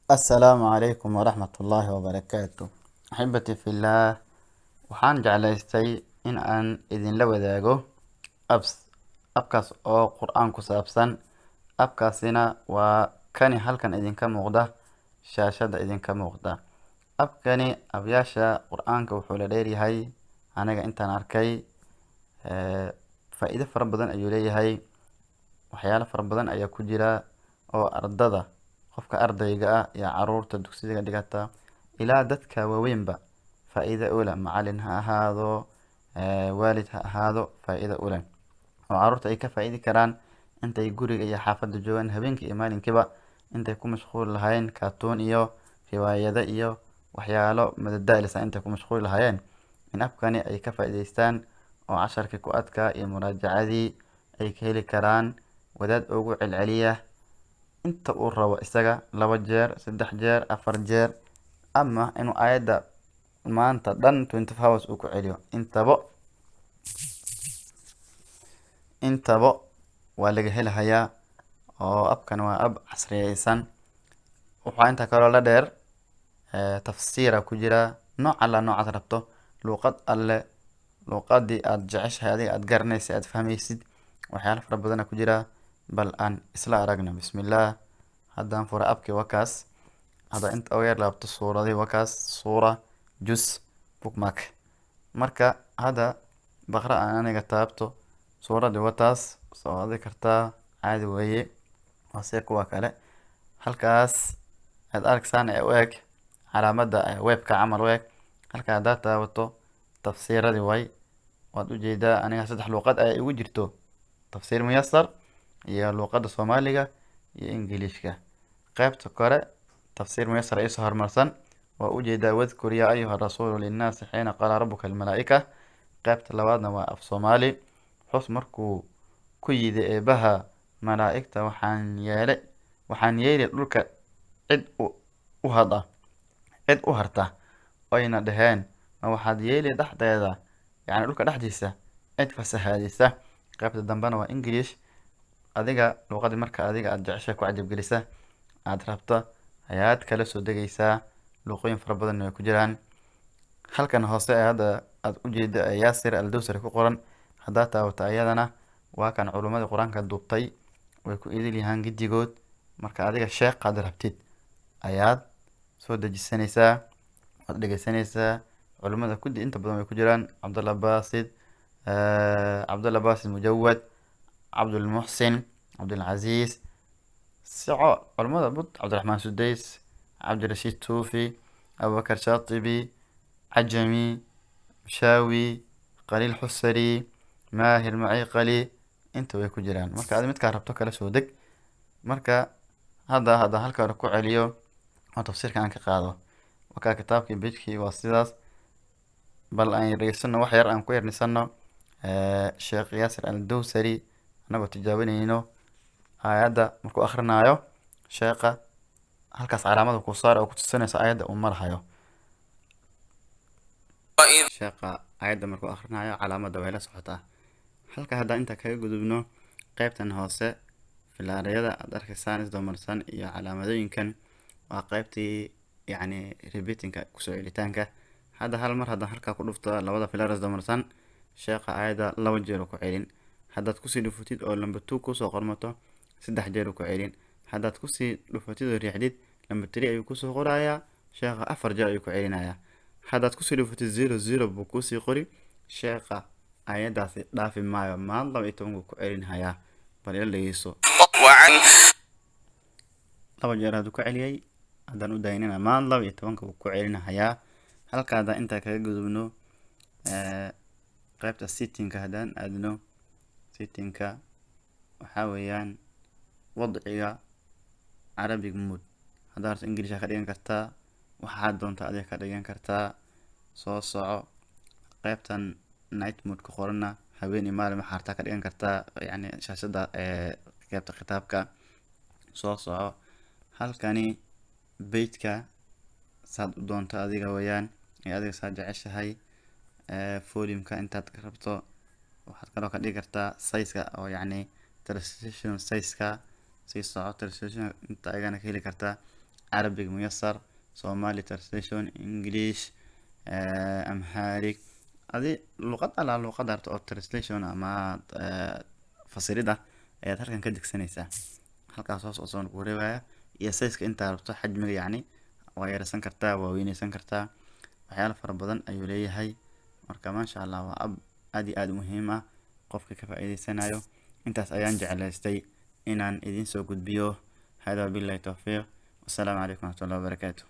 Assalaamu calaykum waraxmatullaahi wabarakaatu. Axibati fillaah, waxaan jeclaystay in aan idinla wadaago apps, appkaas oo Qur-aan ku saabsan. Appkaasina waa kani halkan idinka muuqda, shaashada idinka muuqda. Appkani appyaasha Qur-aanka wuxuu la dheeryahay aniga intaan arkay faa'iido fara badan ayuu leeyahay. Waxyaalo fara badan ayaa ku jira oo ardada, qofka ardayga ah iyo caruurta dugsiga dhigata ilaa dadka waaweynba faa'iido u leh. Macallin ha ahaado, waalid ha ahaado, faa'iido u leh oo caruurta ay ka faa'iidi karaan intay guriga iyo xaafadda joogaan, habeenkii iyo maalinkiiba, intay ku mashquuli lahaayeen cartoon iyo riwaayado iyo waxyaalo madadaalis ah, intay ku mashquuli lahaayeen, in appkani ay ka faa'iidaystaan oo casharkii ku adkaa iyo muraajacadii ay ka heli karaan. Wadaad ugu celceliya inta uu rabo isaga, 2 jeer, 3 jeer, 4 jeer, ama inuu aayadda maanta dhan 24 hours uu ku celiyo, intaba waa laga helahayaa. Oo appkan waa app casriyeysan. Waxaa intaa kaloo la dheer tafsiira ku jira, nooc alla noocaad rabto, luuqad alle luuqadii aad jeceshahay, adiga aad garanaysa, aad fahmaysid. Waxyaalo fara badana ku jira. Bal aan isla aragno. Bismillaah. Haddaan fura appkii, wakaas. Hadda inta uga yar laabto suuradii, wakaas: suura, jus, bookmark. Marka hadda Baqra aan aniga taabto, suuradii wataas, soo adi kartaa, caadi weeye, waa sida kuwa kale. Halkaas aad arkaysaan ee u eg calaamada webka camal u eg, halka haddaad taabato, tafsiiradii way waad ujeedaa. Aniga saddex luuqad ayaa igu jirto: tafsiir muyasar iyo luuqadda Soomaaliga iyo Ingiliishka. Qaybta kore tafsiir muyasar isoo horumarsan waa ujeedaa: "واذكر يا أيها الرسول للناس حين قال ربك الملائكة". Qaybta labaadna waa af Soomaali: "Xus markuu ku yidhi Eebaha malaa'igta, waxaan yeelay, waxaan yeeli dhulka cid u hada, cid u harta." Oyna dhaheen: "Ma waxaad yeeli dhexdeeda, yacni dhulka dhexdiisa, cid fasahaadisa?" Qaybta dambena waa English. Adiga luqadii marka adiga aad jeceshahay, ku cajabgelisa, aad rabto ayaad kala soo degaysaa. Luqooyin fara badan way ku jiraan. Halkan hoose ee hadda aad ujeeda ee Yaasir Aldowsari ku qoran haddaad taabato, ayadana waa kan culumadii Qur-aanka duubtay, way ku idil yahaan giddigood. Marka adiga sheekhaad rabtid ayaad soo dejisanaysaa, waad dhegeysanaysaa. Culimada kuddi inta badan way ku jiraan: Cabdallah Basid, Cabdallah Basid Mujawad, Cabdulmuxsin, Cabdulcasiis soco, culimada bud, Cabdiraxmaan Sudays, Cabdirashiid Tuufi, Abubakar Shaatibi, Cajami, Mashaawi, Qaliil Xusari, Maahir Maciiqali, inta way ku jiraan. Marka adi midkaa rabto kala soo deg. Marka hadda haddaan halka hore ku celiyo oo tafsiirka aan ka qaado, wakaa kitaabkii, pagekii waa sidaas. Bal aan dhegeysano, wax yar aan ku yarnisano Sheekh Yaasir Aldowsari, anagoo tijaabinayno aayadda markuu akrinaayo sheekha. Halkaas calaamada ku saar oo ku tusinaysa aayadda uu marahayo sheekha. Aayadda markuu akrinaayo, calaamadda way la socotaa. Halka haddaan intaa kaga gudubno, qaybtan hoose filaaryada aad arkaysaan isdoomarsan iyo calaamadooyinkan waa qaybtii, yacni, repeatingka, kusoo celitaanka. Hadda hal mar haddaan halkaa ku dhufto labada filaar isdoomarsan, sheekha aayadda 2 jeer ku celin. Haddaad kusii dhufatid oo number 2 kusoo qormato, 3 jeer ku celin. Haddaad kusii dhufatid oo riixdid, number 3 ayuu kusoo qorayaa sheekha, 4 jeer ayuu ku celinayaa. Haddaad kusii dhufatid, 00 buu kusii qori. Sheekha aayaddaasi dhaafi maayo, maalin 12 buu ku celinhayaa. Bal ila dhegeyso. 2 jeer hadduu ku celiyay, haddaan u daynina, maalin 12-ka buu ku celinahayaa. Halka haddaan intaa kaga gudubno, qaybta settingka haddaan aadno, settingka waxaa weeyaan wadciga Arabic mode. Haddaad rabto English ka dhigan kartaa, waxaad doonta adiga ka dhigan kartaa. Soo soco. Qaybtan night mode ku qorana, habeen iyo maalin waxaa rabtaa ka dhigan kartaa, yacni shaashada ee qaybta khitaabka. Soo soco. Halkani pageka saad u doonto adiga weeyaan ee adiga saad jeceshahay. Volumeka intaad ka rabto. Waxaad kaloo ka dhigi kartaa sizeka oo, yacni, translation sizeka. Sii soco. Translation inta ayagana ka heli kartaa. Arabic muyasar, Somali translation, English, Amharic, adi luqad alla luqad rabto oo translation ama fasirid ah ayaad halkan ka degsanaysaa. Halkaas hoos oo ku reebaya iyo size-ka intaa rabto, xajmiga yacni, waa yareysan kartaa, waa weyneysan kartaa. Waxyaalo fara badan ayuu leeyahay. Marka maasha Allah, waa app aad iyo aad u muhiim ah qofka ka faa'iideysanayo. Intaas ayaan jeclaystay inaan idiin soo gudbiyo. Hada, billahi tawfiiq, wassalaamu calaykum waraxmatullahi wabarakaatu.